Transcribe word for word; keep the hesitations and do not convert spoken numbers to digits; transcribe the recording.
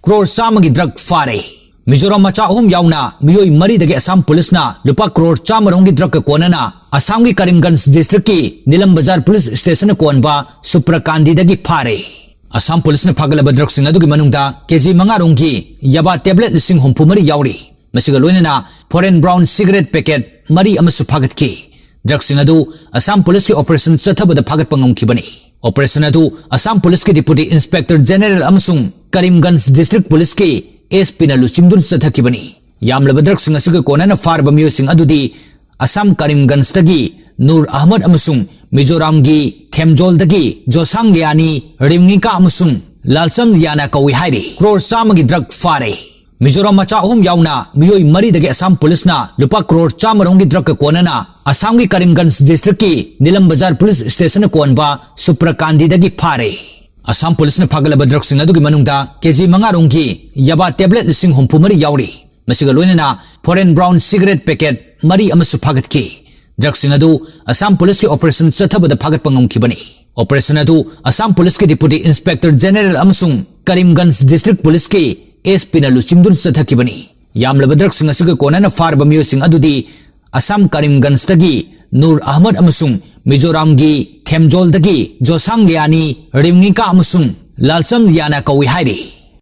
ꯀ꯭ꯔꯣꯔ ꯆꯥꯝꯃꯒꯤ ꯗ꯭ꯔꯒ ꯐꯥꯔꯦ꯫ ꯃꯤꯖꯣꯔꯥꯝ ꯃꯆꯥ ꯑꯍꯨꯝ ꯌꯥꯎꯅ ꯃꯤꯑꯣꯏ ꯃꯔꯤꯗꯒꯤ ꯑꯁꯥꯝ ꯄꯨꯂꯤꯁꯅ ꯂꯨꯄꯥ ꯀ꯭ꯔꯣꯔ ꯆꯥꯝꯃ ꯔꯣꯝꯒꯤ ꯗ꯭ꯔꯒꯀ ꯀꯣꯟꯅꯅ ꯑꯁꯥꯝꯒꯤ ꯀꯔꯤꯝꯒꯟꯖ ꯗꯤꯁꯇ꯭ꯔꯤꯛꯀꯤ ꯅꯤꯂꯝ ꯕꯖꯥꯔ ꯄꯨꯂꯤꯁ ꯁ꯭ꯇꯦꯁꯟꯅ ꯀꯣꯟꯕ ꯁꯨꯄ꯭ꯔꯀꯥꯟꯇꯤꯗꯒꯤ ꯐꯥꯔꯦ꯫ ꯑꯁꯥꯝ ꯄꯨꯂꯤꯁꯅ ꯐꯥꯒꯠꯂꯕ ꯗ꯭ꯔꯒꯁꯤꯡ ꯑꯗꯨꯒꯤ ꯃꯅꯨꯡꯗ ꯀꯦꯖꯤ ꯃꯉꯥ ꯔꯣꯝꯒꯤ ꯌꯥꯕꯥ ꯇꯦꯕ꯭ꯂꯦꯠ ꯂꯤꯁꯤꯡ ꯍꯨꯝꯐꯨ ꯃꯔꯤ ꯌꯥꯎꯔꯤ꯫ ꯃꯁꯤꯒ ꯂꯣꯏꯅꯅ ꯐꯣꯔꯦꯟ ꯕ꯭ꯔꯥꯎꯟ ꯁꯤꯒꯔꯦꯠ ꯄꯦꯀꯦꯠ ꯃꯔꯤ ꯑꯃꯁꯨ ꯐꯥꯒꯠꯈꯤ꯫ ꯗ꯭ꯔꯒꯁꯤꯡ ꯑꯗꯨ ꯑꯁꯥꯝ ꯄꯨꯂꯤꯁꯀꯤ ꯑꯣꯄꯔꯦꯁꯟ ꯆꯠꯊꯕꯗ ꯐꯥꯒꯠꯄ ꯉꯝꯈꯤꯕꯅꯤ꯫ ꯑꯣꯄꯔꯦꯁꯟ ꯑꯗꯨ ꯑꯁꯥꯝ ꯄꯨꯂꯤꯁꯀꯤ ꯗꯤꯄꯨꯇꯤ ꯏꯟꯁꯄꯦꯛꯇꯔ ꯖꯦꯅꯦꯔꯦꯜ ꯑꯃꯁꯨꯡ ꯀꯔꯤꯝꯒꯟꯖ ꯗꯤꯁꯇ꯭ꯔꯤꯛ ꯄꯨꯂꯤꯁꯀꯤ ꯑꯦꯁ ꯄꯤꯅ ꯂꯨꯆꯤꯡꯗꯨꯅ ꯆꯠꯊꯈꯤꯕꯅꯤ꯫ ꯌꯥꯝꯂꯕ ꯗ꯭ꯔꯒꯁꯤꯡ ꯑꯁꯤꯒ ꯀꯣꯟꯅꯅ ꯐꯥꯔꯕ ꯃꯤꯑꯣꯏꯁꯤꯡ ꯑꯗꯨꯗꯤ ꯑꯁꯥꯝ ꯀꯔꯤꯝꯒꯟꯖꯇꯒꯤ ꯅꯨꯔ ꯑꯍꯃꯗ ꯑꯃꯁꯨꯡ ꯃꯤꯖꯣꯔꯥꯝꯒꯤ ꯊꯦꯝꯖꯣꯜꯗꯒꯤ ꯖꯣꯁꯥꯡ ꯂꯤꯌꯥꯅꯤ, ꯔꯤꯝꯉꯤꯀꯥ ꯑꯃꯁꯨꯡ ꯂꯥꯜꯆꯝ ꯂꯤꯌꯥꯅ ꯀꯧꯏ ꯍꯥꯏꯔꯤ꯫ ꯀ꯭ꯔꯣꯔ ꯆꯥꯝꯃꯒꯤ ꯗ꯭ꯔꯒ ꯐꯥꯔꯦ꯫ ꯃꯤꯖꯣꯔꯥꯝ ꯃꯆꯥ ꯑꯍꯨꯝ ꯌꯥꯎꯅ ꯃꯤꯑꯣꯏ ꯃꯔꯤꯗꯒꯤ ꯑꯁꯥꯝ ꯄꯨꯂꯤꯁꯅ ꯂꯨꯄꯥ ꯀ꯭ꯔꯣꯔ ꯆꯥꯝꯃ ꯔꯣꯝꯒꯤ ꯗ꯭ꯔꯒꯀ ꯀꯣꯟꯅꯅ ꯑꯁꯥꯝꯒꯤ ꯀꯔꯤꯝꯒꯟꯖ ꯗꯤꯁꯇ꯭ꯔꯤꯛꯀꯤ ꯅꯤꯂꯝ ꯕꯖꯥꯔ ꯄꯨꯂꯤꯁ ꯁ꯭ꯇꯦꯁꯟꯅ ꯀꯣꯟꯕ ꯁꯨꯄ꯭ꯔꯀꯥꯟꯇꯤꯗꯒꯤ ꯐꯥꯔꯦ꯫ ꯑꯁꯥꯝ ꯄꯨꯂꯤꯁꯅ ꯐꯥꯒꯠꯂꯕ ꯗ꯭ꯔꯒꯁꯤꯡ ꯑꯗꯨꯒꯤ ꯃꯅꯨꯡꯗ ꯀꯦꯖꯤ ꯃꯉꯥ ꯔꯣꯝꯒꯤ ꯌꯥꯕꯥ ꯇꯦꯕ꯭ꯂꯦꯠ ꯂꯤꯁꯤꯡ ꯍꯨꯝꯐꯨ ꯃꯔꯤ ꯌꯥꯎꯔꯤ꯫ ꯃꯁꯤꯒ ꯂꯣꯏꯅꯅ ꯐꯣꯔꯦꯟ ꯕ꯭ꯔꯥꯎꯟ ꯁꯤꯒꯔꯦꯠ ꯄꯦꯀꯦꯠ ꯃꯔꯤ ꯑꯃꯁꯨ ꯐꯥꯒꯠꯈꯤ꯫ ꯗ꯭ꯔꯒꯁꯤꯡ ꯑꯗꯨ ꯑꯁꯥꯝ ꯄꯨꯂꯤꯁꯀꯤ ꯑꯣꯄꯔꯦꯁꯟ ꯆꯠꯊꯕꯗ ꯐꯥꯒꯠꯄ ꯉꯝꯈꯤꯕꯅꯤ꯫ ꯑꯣꯄꯔꯦꯁꯟ ꯑꯗꯨ ꯑꯁꯥꯝ ꯄꯨꯂꯤꯁꯀꯤ ꯗꯤꯄꯨꯇꯤ ꯏꯟꯁꯄꯦꯛꯇꯔ ꯖꯦꯅꯦꯔꯦꯜ ꯑꯃꯁꯨꯡ ꯀꯔꯤꯝꯒꯟꯖ ꯗꯤꯁꯇ꯭ꯔꯤꯛ ꯄꯨꯂꯤꯁꯀꯤ ꯑꯦꯁ ꯄꯤꯅ ꯂꯨꯆꯤꯡꯗꯨꯅ ꯆꯠꯊꯈꯤꯕꯅꯤ꯫ ꯌꯥꯝꯂꯕ ꯗ꯭ꯔꯒꯁꯤꯡ ꯑꯁꯤꯒ ꯀꯣꯟꯅꯅ ꯐꯥꯔꯕ ꯃꯤꯑꯣꯏꯁꯤꯡ ꯑꯗꯨꯗꯤ ꯑꯁꯥꯝ ꯀꯔꯤꯝꯒꯟꯖꯇꯒꯤ ꯅꯨꯔ ꯑꯍꯃꯗ ꯑꯃꯁꯨꯡ ꯃꯤꯖꯣꯔꯥꯝꯒꯤ ꯊꯦꯝꯖꯣꯜꯗꯒꯤ ꯖꯣꯁꯥꯡ ꯂꯤꯌꯥꯅꯤ, ꯔꯤꯝꯉꯤꯀꯥ ꯑꯃꯁꯨꯡ ꯂꯥꯜꯆꯝ ꯂꯤꯌꯥꯅ ꯀꯧꯏ ꯍꯥꯏꯔꯤ꯫